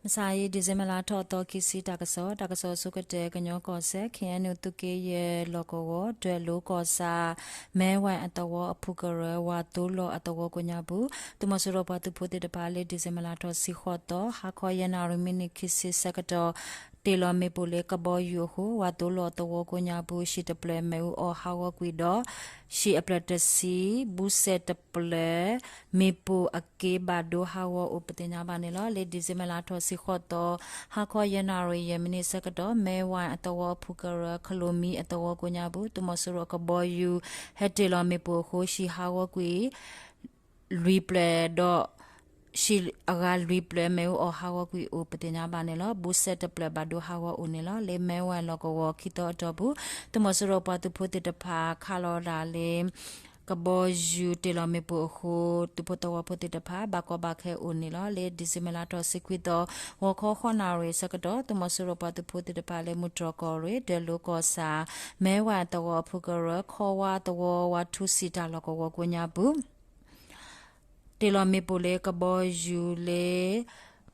မုၢ်ဆါအံၤ December လါထီၣ်အသီခံဆံ တၢ်ကစီၣ်, တၢ်ကစီၣ်အဆိကတၢၢ် ကညီကီၢ်စဲၣ် ခ့ၣ်အဲၣ်ယူၣ် သုးက့ယဲၢ်လီၢ်ကဝီၤ ဒွဲၣ်လိၤကီၢ်ဆၣ် မဲဝဲၢ်အသဝီအဖုကရၢ ဝၣ်သိလီၢ်အသဝီကိးညါပူၤ သုးမီၤစိရိၤပှၤသုးဖိသ့ၣ်တဖၣ်လၢ December လါထီၣ်ဆံဃိးသီ ဟါခီယဲၢ်နၣ်ရံၣ်မံးနံးခံဆံဆၢကတီၢ် တ့ၢ်လီၤမ့ၣ်ပိၢ်လၢကဘီယူၤအဃိ ဝၣ်သိလီၢ်အသဝီကိးညါပူၤ ဟံၣ်တဖျၢၣ်မ့ၣ်အူအီၣ်ဟးဂီၤကွံာ်ဒီး ဟံၣ်အဖျၢၣ်တဆံ ဘူးစဲးတဖျၢၣ် မ့ၣ်ပိၢ်အက့ဘၣ်ဒိဟးဂီၤအိၣ်ပသ့ၣ်ညါဘၣ်န့ၣ်လီၤ. လၢ December လါထီၣ်ဆံဃိးသီ ဟါခီယဲၢ်နၣ်ရံၣ်ယဲၢ်မံးနံးဆၢကတီၢ် မဲဝဲၢ်အသဝီအဖုကရၢ ခလိၣ်မံအသဝီကိးညါပူၤ သုးမီၤစိရိၤအကဘီယူၤ ဟဲတ့ၢ်လီၤမ့ၣ်ပိၢ်အဃိ ဟံၣ်ဟးဂီၤကွံာ် လွံၢ်ဖျၢၣ်ဒီး ဟံၣ်အဂၤလွံၢ်ဖျၢၣ် မ့ၣ်အူအီၣ်ဟးဂီၤကွံာ်အိၣ်ပသ့ၣ်ညါဘၣ်န့ၣ်လီၤ. ဘူးစဲးတဖျၢၣ်ဘၣ်ဒိဟးဂီၤအိၣ်န့ၣ်လီၤ. လၢမဲဝဲၢ်လီၢ်ကဝီၤခံသီအတီၢ်ပူၤ သုးမီၤစိရိၤပှၤသုးဖိသ့ၣ်တဖၣ် ခးလီၤဒၣ်လၢ ကဘီယူၤတ့ၢ်လီၤမ့ၣ်ပိၢ်အဃိ သုးဖိသဝီဖိသ့ၣ်တဖၣ် ဘၣ်ကီဘၣ်ခဲအိၣ်န့ၣ်လီၤ. လၢ December လါထီၣ်ဆံခွံသီ ဂီၤခီဃိးနၣ်ရံၣ်ဆၢကတီၢ် သုးမီၤစိရိၤပှၤသုးဖိသ့ၣ်တဖၣ်လၢ မုၢ်တြီၢ်ကီၢ်ရ့ၣ် ဒွဲၣ်လိၤကီၢ်ဆၣ် မဲဝဲၢ်အသဝီအဖုကရၢ ခီဝါသဝီ ဝါထူစံၣ်တၢ်လီၢ်ကဝီၤကိးညါပူၤ တ့ၢ်လီၤမ့ၣ်ပိၢ်လၢကဘီယူၤလၢ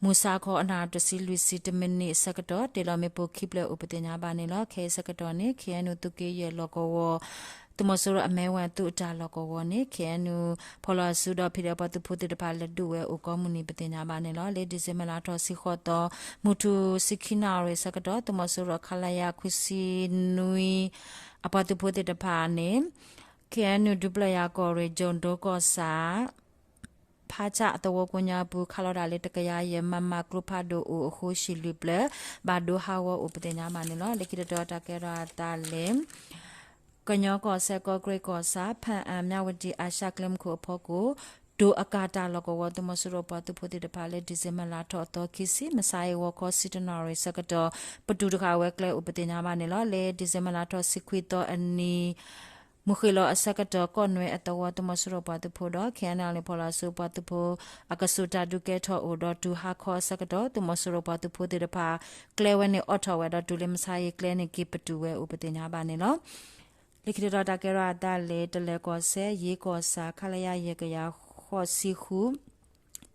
မုၢ်ဆါခီအနၣ်တဆံလွံၢ်ဆံတမံးနံးအဆၢကတီၢ် တ့ၢ်လီၤမ့ၣ်ပိၢ်ခံဖျၢၣ်အိၣ်ပသ့ၣ်ညါဘၣ်န့ၣ်လီၤ. ခဲအံၤဆၢကတီၢ်န့ၣ် ခ့ၣ်အဲၣ်ယူၣ် သုးက့ယဲၢ်လီၢ်ကဝီၤ သုးမီၤစိရိၤအမဲဝဲၢ်သုးအတၢ်လီၢ်ကဝီၤန့ၣ် ခ့ၣ်အဲၣ်ယူၣ် ဖီၣ်လီၤအစုဒီး ဖံးဒဲးပှၤသုးဖိသ့ၣ်တဖၣ်လဲၤဒုးဝဲအိၣ်ကိးမုၢ်နံၤပသ့ၣ်ညါဘၣ်န့ၣ်လီၤ. လၢ December လါထီၣ်ဆံဃိးသီ မုၢ်ထူၣ်ဆံခံနၣ်ရံၣ်ဆၢကတီၢ် သုးမီၤစိရိၤ ခလရ ခွံဆံနွံ အပှၤသုးဖိသ့ၣ်တဖၣ်န့ၣ် ခ့ၣ်အဲၣ်ယူၣ် ဒူပျဲၢ်ယၤကီၢ်ရ့ၣ် ကၠိၣ်ဒိကီၢ်ဆၣ် ဖးဆၣ်အသဝီကိးညါပူၤ ခးလီၤဒၣ်လၢတကယၤယဲၢ် မမ ကျိဖးဒိၣ်အိၣ်အဃိ ဟံၣ်လွံၢ်ဖျၢၣ် ဘၣ်ဒိဟးဂီၤအိၣ်ပသ့ၣ်ညါဘၣ်န့ၣ်လီၤ. လၢခံတတီၤတၢ်ကဲထီၣ်အသးလၢ ကညီကီၢ်စဲၣ် ကီၢ်ကရ့ၣ်ကီၢ်ဆၣ် ဖၣ်အၣ် မၠၣ်ဝတံၣ် အၤၡၣ်ကျဲမုၢ်ခိၣ်အဖီခိၣ် တိၤအကၣ်တၢ်လီၢ်ကဝီၤ သုးမီၤစိရိၤပှၤသုးဖိသ့ၣ်တဖၣ်လၢ December လါထီၣ်အသီခံဆံ မုၢ်ဆါအံၤ ဂီၤခီဆံတနၣ်ရံၣ်ဆၢကတီၢ် ပတုာ်တဃာ်ဝဲကျဲအိၣ်ပသ့ၣ်ညါဘၣ်န့ၣ်လီၤ. လၢ December လါထီၣ်ဆံခွံသီအနံၤ မုၢ်ဃ့ၢ်လီၤအဆၢကတီၢ် ကီၢ်နွဲအသဝီ သုးမီၤစိရိၤပှၤသုးဖိဒီး ခ့ၣ်အဲၣ်ယူၣ် ဖီၣ်လီၤအစုပှၤသုးဖိ အကဆူးတၢ်ဒုးကဲထီၣ်အိၣ်ဒီးတုၤဟါခီအဆၢကတီၢ် သုးမီၤစိရိၤပှၤသုးဖိသ့ၣ်တဖၣ် ကျဲဝဲန့ၣ်အိးထီၣ်ဝဲဒီးတုၤလၢမုၢ်ဆါအံၤ ကျဲန့ၣ်က့ၤပတုာ်ဝဲအိၣ်ပသ့ၣ်ညါဘၣ်န့ၣ်လီၤ. လၢခံတတီၤတၢ်ကဲထီၣ်အသးလၢ တလၢၤကီၢ်စဲၣ် ယ့ကီၢ်ဆၣ် ခလရ ယဲၢ်ကယၤဃိးဆံဃု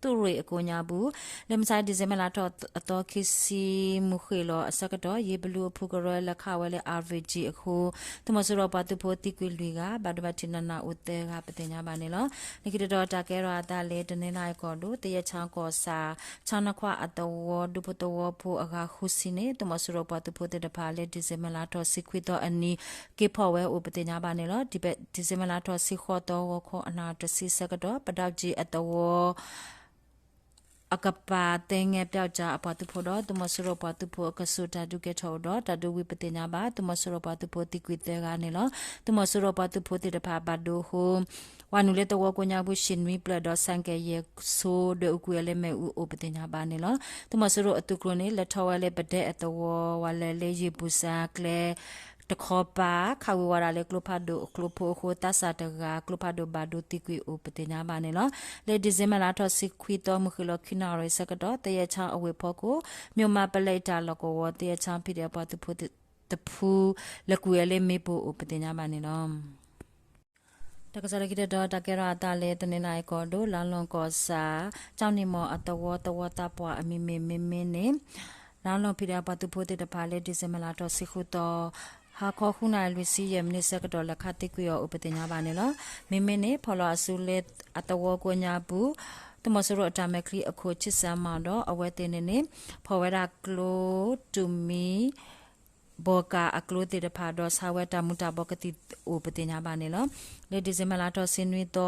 သုးရ့ၣ်အကိးညါပူၤ လၢမုၢ်ဆါ December လါထီၣ်အသီခံဆံ မုၢ်ဃ့ၢ်လီၤအဆၢကတီၢ် ယ့ဘလူအဖုကရၢလဲၤခးဝဲလၢ RPG အဃိ သုးမီၤစိရိၤပှၤသုးဖိသံကွံာ်လွံၢ်ဂၤ ဘၣ်ဒိဘၣ်ထံးနးနးအိၣ်သၢဂၤပသ့ၣ်ညါဘၣ်န့ၣ်လီၤ. လၢခံတတီၤတၢ်ကဲထီၣ်အသးလၢ တနီသရံၣ်ကီၢ်ဒိၣ် သယဲၢ်ချီၣ်ကီၢ်ဆၣ် ဆၣ်နခွါအသဝီ ဒူဖိသဝီဖိအဂၤဃုဆံန့ၣ် သုးမီၤစိရိၤပှၤသုးဖိသ့ၣ်တဖၣ်လၢ December လါထီၣ်ဆံခွံသီအနံၤ က့ၤဖီၣ်ဝဲအိၣ်ပသ့ၣ်ညါဘၣ်န့ၣ်လီၤ. December လါထီၣ်ဆံဃိးသီ ဂီၤခီအနၣ်တဆံဆၢကတီၢ် ပဒၣ်ကၠံအသဝီ အကပၤသ့ၣ်ညါပျီကၠါအပှၤသုးဖိဒီး သုးမီၤစိရိၤပှၤသုးဖိအကဆူးတၢ်ဒုးကဲထီၣ်အိၣ်ဒီး တၢ်ဒုးဝံၤပသ့ၣ်ညါဘၣ် သုးမီၤစိရိၤပှၤသုးဖိသံကွံာ်သၢဂၤန့ၣ်လီၤ. သုးမီၤစိရိၤပှၤသုးဖိသ့ၣ်တဖၣ်ဘၣ်ဒိအဃိ ဝၤနုာ်လၢသဝီကိးညါပူၤ ဟံၣ်နွံဖျၢၣ်ဒီး ဆၣ်ကဲၣ်ယဲၢ်ဆိ ဒွဲၣ်အူကွံာ်အီၤလၢမ့ၣ်အူအိၣ်ပသ့ၣ်ညါဘၣ်န့ၣ်လီၤ. သုးမီၤစိရိၤအသုးကျိၤန့ၣ် လဲၤထီၣ်ဝဲလၢပဒဲအသဝီ ဝၤလဲၤလၢယ့ၢ်ပူၤစၣ်ကျဲ တခီပၤ ခးဝံၤဝဲဒၣ်လၢကျိဖးဒိၣ်အကျိဖိအဃိ သးစၢ်တဂၤ ကျိဖးဒိၣ်ဘၣ်ဒိသံကွံာ်အိၣ်ပသ့ၣ်ညါဘၣ်န့ၣ်လီၤ. လၢ December လါထီၣ်ဆံခွံသီ မုၢ်ဃ့ၢ်လီၤခံနၣ်ရံၣ်ဆၢကတီၢ် သယဲၢ်ချီၣ်အဝ့ၢ်ဖီခိၣ် မျိးမးပလဲတၢ်လီၢ်ကဝီၤ သယဲၢ်ချီၣ် ဖံးဒဲးပှၤသုးဖိတဖု လဲၤကွံာ်ဝဲလၢမ့ၣ်ပိၢ်အိၣ်ပသ့ၣ်ညါဘၣ်န့ၣ်လီၤ. တၢ်ကစီၣ်လၢခံတတီၤ တၢ်ကဲထီၣ်အသးလၢ တနီသရံၣ်ကီၢ်ဒိၣ် လါလီၢ်ကီၢ်ဆၣ် ကၠီနံၣ်မီၢ်အသဝီ သဝီသးပှၢ်အမံၤမ့ၢ်မ့မ့ၢ်န့ၣ် လါလီၢ်ဖံးဒဲးပှၤသုးဖိသ့ၣ်တဖၣ်လၢ December လါထီၣ်ဆံဃုသီ ဟါခီဃုနၣ်ရံၣ်လွံၢ်ဆံယဲၢ်မံးနံးဆၢကတီၢ် လဲၤခးသံကွံာ်အီၤအိၣ်ပသ့ၣ်ညါဘၣ်န့ၣ်လီၤ. မ့မ့ၢ်န့ၣ် ဖီၣ်လီၤအစုလၢအသဝီကိးညါပူၤ သုးမီၤစိရိၤအတၢ်မဲာ်ချံအခိၣ်ဆံၣ်စၢ်မီၢ်ဒီး အဝဲသ့ၣ်န့ၣ်န့ၣ် ဖီၣ်ဝဲဒၣ်ကျိ တူၢ်မံ ဘီကၣ်အကျိသ့ၣ်တဖၣ်ဒီး ဆါဝဲတၢ်မူၤတၢ်ဘှီးကသံၣ်အိၣ်ပသ့ၣ်ညါဘၣ်န့ၣ်လီၤ. လၢ December လါထီၣ်ဆံနွံသီ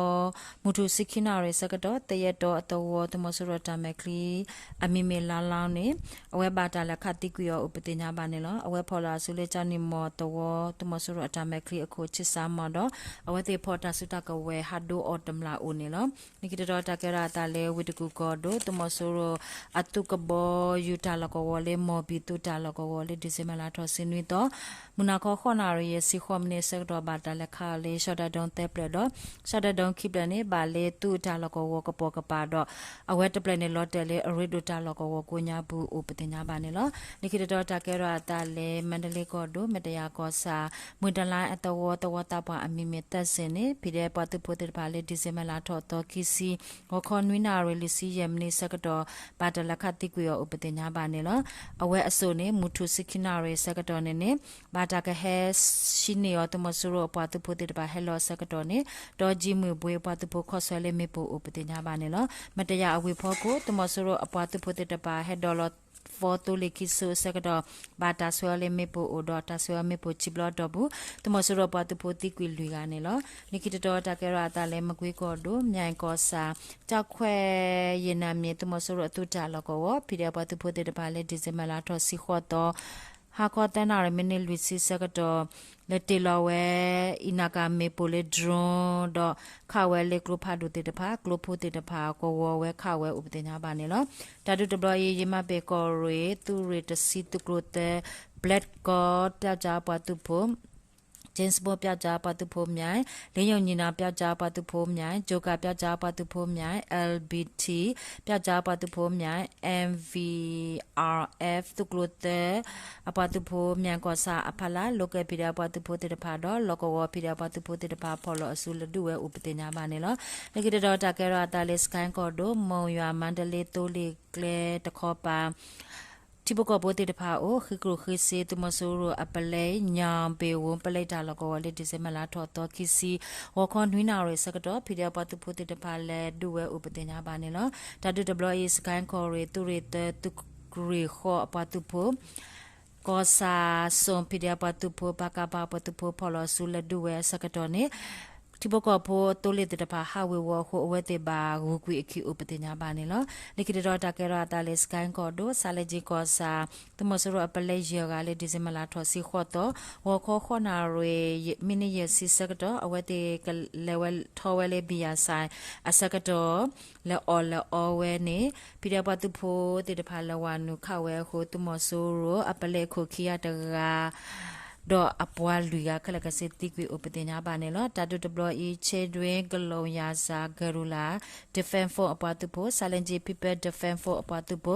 မုၢ်ထူၣ်ဆံခံနၣ်ရံၣ်ဆၢကတီၢ် သယဲၢ်တီအသဝီ သုးမီၤစိရိၤတၢ်မဲာ်ချံ အမံၤမ့ၢ်လါလီန့ၣ် အဝဲဘၣ်တၢ်လဲၤခးသံကွံာ်အီၤအိၣ်ပသ့ၣ်ညါဘၣ်န့ၣ်လီၤ. အဝဲဖီၣ်လီၤအစုလၢ ကၠီနံၣ်မီၢ်သဝီ သုးမီၤစိရိၤအတၢ်မဲာ်ချံအခိၣ်ဆံၣ်စၢ်မီၢ်ဒီး အဝဲသ့ၣ်ဖီၣ်တၢ်စုတၢ်ကဝဲၤဟးဒိအီၤတမျၢ်အိၣ်န့ၣ်လီၤ. လၢခံတတီၤတၢ်ကဲထီၣ်အသးလၢ ဝ့ၢ်တကူၣ်ကီၢ်ဒိၣ် သုးမီၤစိရိၤအသုးကဘီယူၤတၢ်လီၢ်ကဝီၤလၢ မီၢ်ဘံၣ်သုးတၢ်လီၢ်ကဝီၤလၢ December လါထီၣ် နွံသီ မုၢ်နၤခီဃိးနၣ်ရံၣ် ယဲၢ်ဆံဃိးမံးနံးအဆၢကတီၢ် ဘၣ်တၢ်လဲၤခးအီၤလၢ ရှီၣ်တဲၣ်ဒိၣ်သၢဖျၢၣ်ဒီး ရှီၣ်တဲၣ်ဒိၣ်ခံဖျၢၣ်န့ၣ် ဘၣ်လၢသုးအတၢ်လီၢ်ကဝီၤကပိာ်ကပၤဒီး အဝဲတဖျၢၣ်န့ၣ် လီၤတဲာ်လၢအရ့ဒိၣ်တၢ်လီၢ်ကဝီၤကိးညါပူၤအိၣ်ပသ့ၣ်ညါဘၣ်န့ၣ်လီၤ. လၢခံတတီၤတၢ်ကဲထီၣ်အသးလၢ မါဒလ့ကီၢ်ဒိၣ် မ့ၢ်တယၤကီၢ်ဆၣ် မုၢ်တလါအသဝီ သဝီသးပှၢ်အမံၤမ့ၢ်သၢစ့ၣ်န့ၣ် ဖံးဒဲးပှၤသုးဖိသ့ၣ်တဖၣ်လၢ ဒံၣ်စ့ဘၢၣ်လါထီၣ်သီခံဆံ ဂီၤခီနွံနၣ်ရံၣ် လွံၢ်ဆံယဲၢ်မံးနံးအဆၢကတီၢ် ဘၣ်တၢ်လဲၤခးသံကွံာ်အီၤအိၣ်ပသ့ၣ်ညါဘၣ်န့ၣ်လီၤ. အဝဲအစိၣ်န့ၣ်မုၢ်ထူၣ်ဆံခံနၣ်ရံၣ်အဆၢကတီၢ်န့ၣ်န့ၣ် ဘၣ်တၢ်ကဟဲဆှံန့ၢ်အီၤ သုးမီၤစိရိၤအပှၤသုးဖိသ့ၣ်တဖၣ်ဟဲလီၤအဆၢကတီၢ်န့ၣ် တီကၠံမုၢ်ဘှ့အပှၤသုးဖိခီၣ်ဆၢလၢမ့ၣ်ပိၢ်အိၣ်ပသ့ၣ်ညါဘၣ်န့ၣ်လီၤ. မ့ၢ်တယၤအဝ့ၢ်ဖီခိၣ် သုးမီၤစိရိၤအပှၤသုးဖိသ့ၣ်တဖၣ်ဟဲဒိးလီၤ သီသိလ့ၣ်ခံစိအဆၢကတီၢ် ဘၣ်တၢ်ဆှၢအီၤလၢမ့ၣ်ပိၢ်အိၣ်ဒီး တၢ်ဆှၢအီၤမ့ၣ်ပိၢ်ဆံးဘျီတီၢ်ပူၤ သုးမီၤစိရိၤအပှၤသုးဖိသံကွံာ်လွံၢ်ဂၤန့ၣ်လီၤ. လၢခံတတီၤတၢ်ကဲထီၣ်အသးလၢ မကွ့ကီၢ်ဒိၣ် မၠဲၣ်ကီၢ်ဆၣ် ကၠီၣ်ခွဲးယ့ၣ်နၤမံၤ သုးမီၤစိရိၤအသုးတၢ်လီၢ်ကဝီၤ ဖံးဒဲးပှၤသုးဖိသ့ၣ်တဖၣ်လၢ ဒံၣ်စ့ဘၢၣ်လါထီၣ်ဆံဃိးသီ ဟါခီသၢနၣ်ရံၣ်မံးနံးလွံၢ်ဆံဆၢကတီၢ် လဲၤတ့ၢ်လီၤဝဲ အံၤနၣ်ကၣ်မ့ၣ်ပိၢ်လၢ drone ဒီးခးဝဲလၢကျိဖးဒိၣ်သ့ၣ်တဖၣ် ကျိဖိသ့ၣ်တဖၣ်ကဝီၤဝဲခးဝဲအိၣ်ပသ့ၣ်ညါဘၣ်န့ၣ်လီၤ. တၢ်ဒုးတဘျီအံၤ ယမၤဘ့ၣ်ကီၢ်ရ့ၣ် သုးရ့ၣ်တဆံသုးကျိၤသၢ Black Gold ပၠးကၠါပှၤသုးဖိ James Bond ပၠးကၠါပှၤသုးဖိမၠဲၣ် လ့ယိၣ်ညံၣ်နၣ်ပၠးကၠါပှၤသုးဖိမၠဲၣ် Joker ပၠးကၠါပှၤသုးဖိမၠဲၣ် L B T ပၠးကၠါပှၤသုးဖိမၠဲၣ် M V R F သုးကျိၤသၢ အပှၤသုးဖိ မၠဲၣ်ကီၢ်ဆၣ်အဖီလာ် local ဖံးဒဲးပှၤသုးဖိသ့ၣ်တဖၣ်ဒီး လီၢ်ကဝီၤဖံးဒဲးပှၤသုးဖိသ့ၣ်တဖၣ် ဖီၣ်လီၤအစုလၢဒုးဝဲအိၣ်ပသ့ၣ်ညါဘၣ်န့ၣ်လီၤ. လၢခံတတီၤတၢ်ကဲထီၣ်အသးလၢ စကဲၣ်ကီၢ်ဒိၣ် မိၢ်ယွၤ မါဒလ့ သိလ့ၣ်ကျဲတခီပၤ ထံဖိကီၢ်ဖိသ့ၣ်တဖၣ်အအိၣ် ဃ့ကျိၣ်ဃ့စ့ သုးမီၤစိရိၤအပလဲ ညၣ်ဘ့ၣ်ဝူ ပလဲတၢ်လီၢ်ကဝီၤလၢ ဒံၣ်စ့ဘၢၣ်လါထီၣ်သီခံဆံ ဂီၤခီနွံနၣ်ရံၣ်အဆၢကတီၢ် ဖံးဒဲးပှၤသုးဖိသ့ၣ်တဖၣ်လဲၤဒုးဝဲအိၣ်ပသ့ၣ်ညါဘၣ်န့ၣ်လီၤ. တၢ်ဒုးတဘျီအံၤ စကဲၣ်ကီၢ်ရ့ၣ် သုးရ့ၣ်သၢ သုးရ့ၣ်ဃိးအပှၤသုးဖိ ကီၢ်ဆၣ်စိၣ် ဖံးဒဲးပှၤသုးဖိ ပကဖ ပှၤသုးဖိဖီၣ်လီၤအစုလၢဒုးဝဲအဆၢကတီၢ်န့ၣ် ထံဖိကီၢ်ဖိသိလ့ၣ်သ့ၣ်တဖၣ်ဟးဝ့ၤဝီၤအဃိ အဝဲသ့ၣ်ဘၣ်ဂုာ်ကွံာ်အခံအိၣ်ပသ့ၣ်ညါဘၣ်န့ၣ်လီၤ. လၢခံတတီၤတၢ်ကဲထီၣ်အသးလၢ စကဲၣ်ကီၢ်ဒိၣ် ဆါလၢကၠံကီၢ်ဆၣ် သုးမီၤစိရိၤအပလဲယဲၢ်ဂၤလၢ ဒံၣ်စ့ဘၢၣ်လါထီၣ်ဆံဃိးသီ ဂီၤခီဃိးနၣ်ရံၣ် မံးနံးယဲၢ်ဆံဆၢကတီၢ် အဝဲသ့ၣ်ကလဲၤဝဲထီၣ်ဝဲလၢ ဘံၣ်ယၣ်စဲၣ် အဆၢကတီၢ် လဲၤအီၣ်လဲၤအီဝဲန့ၣ် ဖံးဒဲးပှၤသုးဖိသ့ၣ်တဖၣ်လဲၤဝၤနုာ်ခးဝဲအဃိ သုးမီၤစိရိၤအပလဲအခိၣ်ခံဂၤတဂၤ ဒီးအပှၤလွံၢ်ဂၤခဲလၢာ်ခဲဆ့သံကွံာ်အိၣ်ပသ့ၣ်ညါဘၣ်န့ၣ်လီၤ. တၢ်ဒုးတဘျီအံၤ Children ကလီယၤစၢ် Guerrilla Defense Force အပှၤသုးဖိ Silent G People Defense Force အပှၤသုးဖိ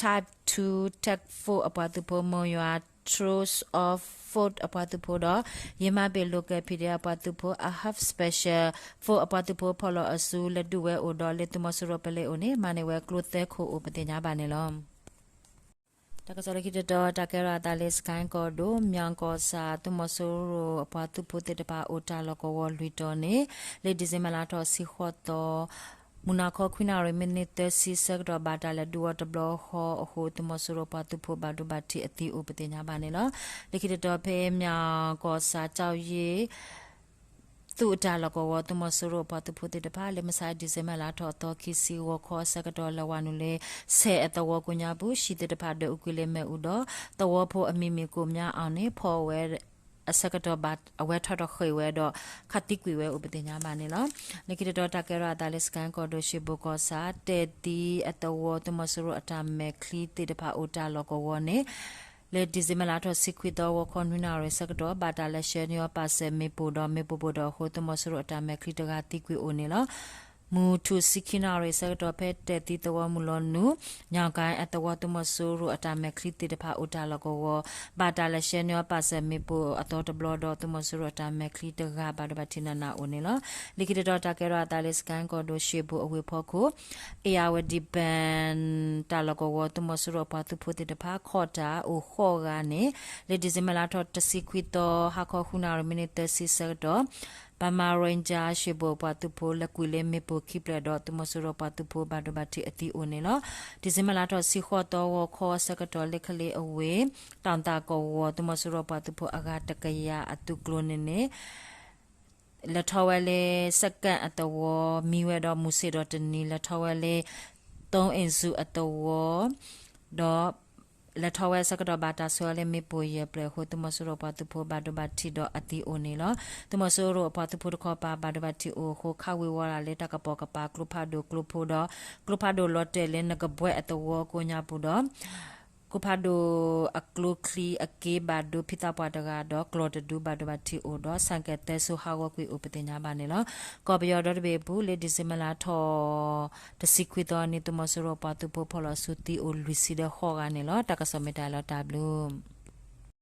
Type two Task Force အပှၤသုးဖိ မိၢ်ယွၤ Troops of Force အပှၤသုးဖိဒီး ယမၤဘ့ၣ် local ဖံးဒဲးအပှၤသုးဖိ Ahab Special Force အပှၤသုးဖိဖီၣ်လီၤအစုလၢဒုးဝဲအိၣ်ဒီးလၢသုးမီၤစိရိၤပလဲအိၣ်န့ၣ် မၤန့ၢ်ဝဲကျိသၢခိၣ်အိၣ်ပသ့ၣ်ညါဘၣ်န့ၣ်လီၤ. တၢ်ကစီၣ်လၢခံတတီၤ တၢ်ကဲထီၣ်အသးလၢ စကဲၣ်ကီၢ်ဒိၣ် မၠၣ်ကီၢ်ဆၣ် သုးမီၤစိရိၤအပှၤသုးဖိသ့ၣ်တဖၣ်အိၣ်တၢ်လီၢ်ကဝီၤလွံၢ်တီၤန့ၣ် လၢ ဒံၣ်စ့ဘၢၣ်လါထီၣ်ဆံဃိးသီ မုၢ်နၤခီခွံနၣ်ရံၣ်မံးနံးသၢဆံဆၢကတီၢ် ဘၣ်တၢ်လဲၤဒုးအီၤတဘျီဃီအဃိ သုးမီၤစိရိၤပှၤသုးဖိဘၣ်ဒိဘၣ်ထံးအသံအိၣ်ပသ့ၣ်ညါဘၣ်န့ၣ်လီၤ. လၢခံတတီၤဖဲမၠၣ်ကီၢ်ဆၣ် ကၠီၣ်ယ့ၣ် သုးအတၢ်လီၢ်ကဝီၤ သုးမီၤစိရိၤအပှၤသုးဖိသ့ၣ်တဖၣ် လၢမဆါ ဒံၣ်စ့ဘၢၣ်လါထီၣ်သီခံဆံ ဂီၤခီအဆၢကတီၢ် လဲၤဝၤနုာ်လၢ ဆဲးအသဝီကိးညါပူၤ ဟံၣ်သ့ၣ်တဖၣ်ဒၢးအုးကွံာ်လၢမ့ၣ်အူဒီး သဝီဖိအမံၤမ့ၢ်ကိၣ်မၠါအီၤန့ၣ် ဖီၣ်ဝဲ အဆၢကတီၢ်ဘၣ် အဝဲထီၣ်ထီၣ်ဃ့ၢ်ဝဲဒီး ခးသံကွံာ်ဝဲအိၣ်ပသ့ၣ်ညါဘၣ်န့ၣ်လီၤ. လၢခံတတီၤတၢ်ကဲထီၣ်အသးလၢ စကဲၣ်ကီၢ်ဒိၣ် ရှ့ၣ်ဘိၣ်ကီၢ်ဆၣ် တဲာ်သံအသဝီ သုးမီၤစိရိၤအတၢ်မဲာ်ချံသ့ၣ်တဖၣ်အိၣ်တၢ်လီၢ်ကဝီၤန့ၣ် လၢ ဒံၣ်စ့ဘၢၣ်လါထီၣ်ဆံခွံသီ ဂီၤခီနွံနၣ်ရံၣ်အဆၢကတီၢ် ဘၣ်တၢ်လဲၤဆှၢန့ၢ်အီၤပာ်စၢၤမ့ၣ်ပိၢ်ဒီး မ့ၣ်ပိၢ်ပိၢ်ဒီးအဃိ သုးမီၤစိရိၤအတၢ်မဲာ်ချံတဂၤသံကွံာ်အိၣ်န့ၣ်လီၤ. မုၢ်ထူၣ်ဆံခံနၣ်ရံၣ်အဆၢကတီၢ် ဖဲတဲာ်သံသဝီမုၢ်လီၤနုာ် ညၣ်ကၣ်အသဝီ သုးမီၤစိရိၤအတၢ်မဲာ်ချံသ့ၣ်တဖၣ်အိၣ်တၢ်လီၢ်ကဝီၤ ဘၣ်တၢ်လဲၤဆှၢန့ၢ်အီၤပာ်စၢၤမ့ၣ်ပိၢ်အသီတဘျီဒီး သုးမီၤစိရိၤအတၢ်မဲာ်ချံတဂၤဘၣ်ဒိဘၣ်ထံးနးနးအိၣ်န့ၣ်လီၤ. လၢခံတတီၤတၢ်ကဲထီၣ်အသးလၢ စကဲၣ်ကီၢ်ဒိၣ် ရှ့ၣ်ဘိၣ်အဝ့ၢ်ဖီခိၣ် အ့ၣ်ယၣ်ဝတံၣ်ပၣ် တၢ်လီၢ်ကဝီၤ သုးမီၤစိရိၤအပှၤသုးဖိသ့ၣ်တဖၣ် ခီၣ်တၢ်အိၣ်ဃိးဂၤန့ၣ် လၢ ဒံၣ်စ့ဘၢၣ်လါထီၣ်တဆံခွံသီ ဟါခီဃုနၣ်ရံၣ်မံးနံးသၢဆံဆၢကတီၢ် Burma Ranger ရှ့ၣ်ဘိၣ်အပှၤသုးဖိ လဲၤကွံာ်လၢမ့ၣ်ပိၢ်ခံဖျၢၣ်ဒီး သုးမီၤစိရိၤပှၤသုးဖိဘၣ်ဒိဘၣ်ထံးအသံအိၣ်န့ၣ်လီၤ. ဒံၣ်စ့ဘၢၣ်လါထီၣ်ဆံဃိးသီ ဂီၤခီအဆၢကတီၢ် လၢခလ့အဝ့ၢ် တၢ်သၣ်ကဝီၤ သုးမီၤစိရိၤပှၤသုးဖိအဂၤတကယၤအသုးကျိၤန့ၣ်န့ၣ် လဲၤထီၣ်ဝဲလၢ စကၣ်အသဝီ မံဝဲဒီးမုၢ်ဆ့ၣ်ဒီးတနံၤ လဲၤထီၣ်ဝဲလၢ သိအ့ၣ်စူၣ်အသဝီ ဒီး လဲၤထီၣ်ဝဲအဆၢကတီၢ် ဘၣ်တၢ်ဆှၢအီၤလၢမ့ၣ်ပိၢ်ယဲၢ်ဖျၢၣ်အဃိ သုးမီၤစိရိၤပှၤသုးဖိဘၣ်ဒိဘၣ်ထံးဒီးအသံအိၣ်န့ၣ်လီၤ. သုးမီၤစိရိၤအပှၤသုးဖိတခီပၤ ဘၣ်ဒိဘၣ်ထံးအိၣ်အဃိ ခးဝ့ၤဝီၤတၢ်လၢတၢ်ကပိာ်ကပၤ ကျိဖးဒိၣ်ကျိဖိဒီး ကျိဖးဒိၣ်လီၤတဲာ်လၢ နကဘွဲၣ်အသဝီကိးညါပူၤဒီး ကျိဖးဒိၣ်အကျိချံအက့ဘၣ်ဒိဖံသးပှၢ်တဂၤဒီးကျီၢ်တဒုဘၣ်ဒိဘၣ်ထံးအိၣ်ဒီး ဆိုင်ကယ်သၢစိဟးဂီၤကွံာ်အိၣ်ပသ့ၣ်ညါဘၣ်န့ၣ်လီၤ. ကီၢ်ပယီၤဒီတဘ့ၣ်အပူၤ လၢဒံၣ်စ့ဘၢၣ်လါထီၣ်တဆံခွံသီနံၤ သုးမီၤစိရိၤပှၤသုးဖိဖီၣ်လီၤစုသံအိၣ်လွံၢ်ဆံဒီးဃိးဂၤန့ၣ်လီၤ. တၢ်ကစီၣ်မ့ၢ်တၢ်လီၤတၢ်ဘျုး